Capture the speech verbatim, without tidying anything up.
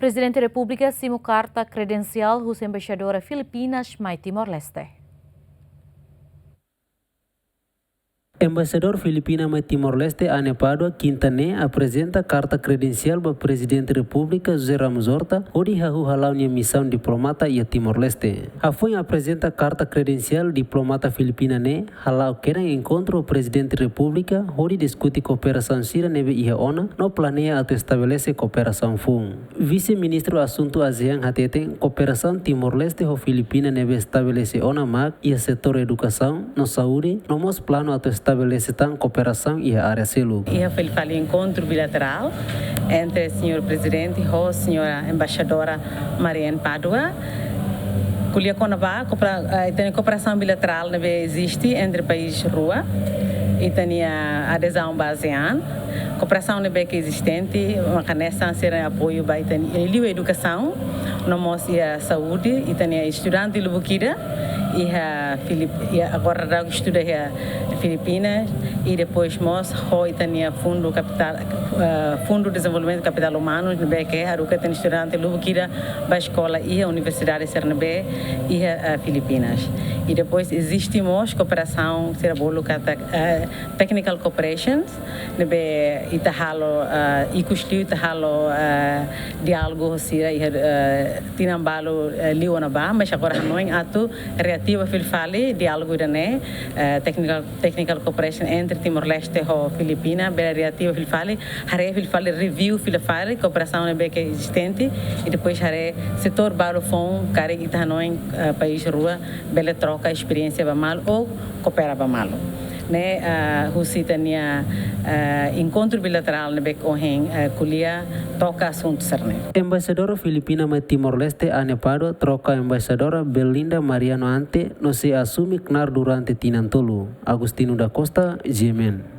Prezidente Repúblika simu karta kredensiál husi embaixadora Filipinas mai Timor-Leste. Embaixadór Filipina mai Timor-Leste, Ane Padua, kinta ne'e aprezenta karta kredensiál ba Prezidente Repúblika José Ramos Horta hodi hahú hala'o nia misaun diplomata iha Timor-Leste. Hafoin aprezenta karta kredensiál, diplomata Filipina ne'e hala'o kedan enkontru ho Prezidente Repúblika hodi diskute kooperasaun sira ne'ebé iha ona no planeia atu estabelese kooperasaun foun. Vise-Ministru Asuntu ASEAN hateten kooperasaun Timor-Leste ho Filipina ne'ebé estabelese ona mak iha setór edukasaun no saúde, no mós planu atu estabelese tan kooperasaun iha área seluk. Iha fali enkontru bilaterál entre señór Prezidente ho señora Embaixadora Mariane Padua. Ko'alia kona-ba koopera-, eh, ita-nia kooperasaun bilaterál ne'ebé eziste entre país rua, ita-nia adezaun ba ASEAN. Kooperasaun ne'ebé ke ezistente, maka hanesan sira apoiu ba ita-nia, eh, liu edukasaun, no mós iha saúde, ita-nia estudante lubuk ida iha Filip-, iha agora daudaun estuda iha Filipinas, i depois mós ho ita-nia fundu kapitál, eh, Fundu Dezenvolvimentu Kapitál Umanu, ne'ebé ke haruka ita-nia estudante lubuk ida ba eskola iha universidade sira ne'ebé iha, eh, Filipinas. I depois eziste mós kooperasaun sira bolu katak, eh, technical cooperations, ne'ebé ita halo, eh, ikus liu ita halo, eh, diálogu ho sira iha, eh, tinan balu, eh, liu ona ba, mas agora hanoin atu reativa fila fali diálogu ida-ne'e, eh, technical, technical cooperation entre Timor-Leste ho Filipina, bele reativa fila fali, haree fila fali, review fila fali kooperasaun ne'ebé ke ezistente, i depois haree setór balu foun karik ita hanoin, eh, país rua bele troka esperiénsia ba malu ou koopera ba malu. Ne'e, eh, husi ita-nia, eh, enkontru bilaterál ne'ebé ke ohin, eh, ko'alia toka asuntu sira-ne'e. Embaixadora Filipina mai Timor-Leste, Ane Padua, troka Embaixadora Belinda Mariano Ante, no sei asume knaar durante tinan tolu. Agostinho da Costa, G M N.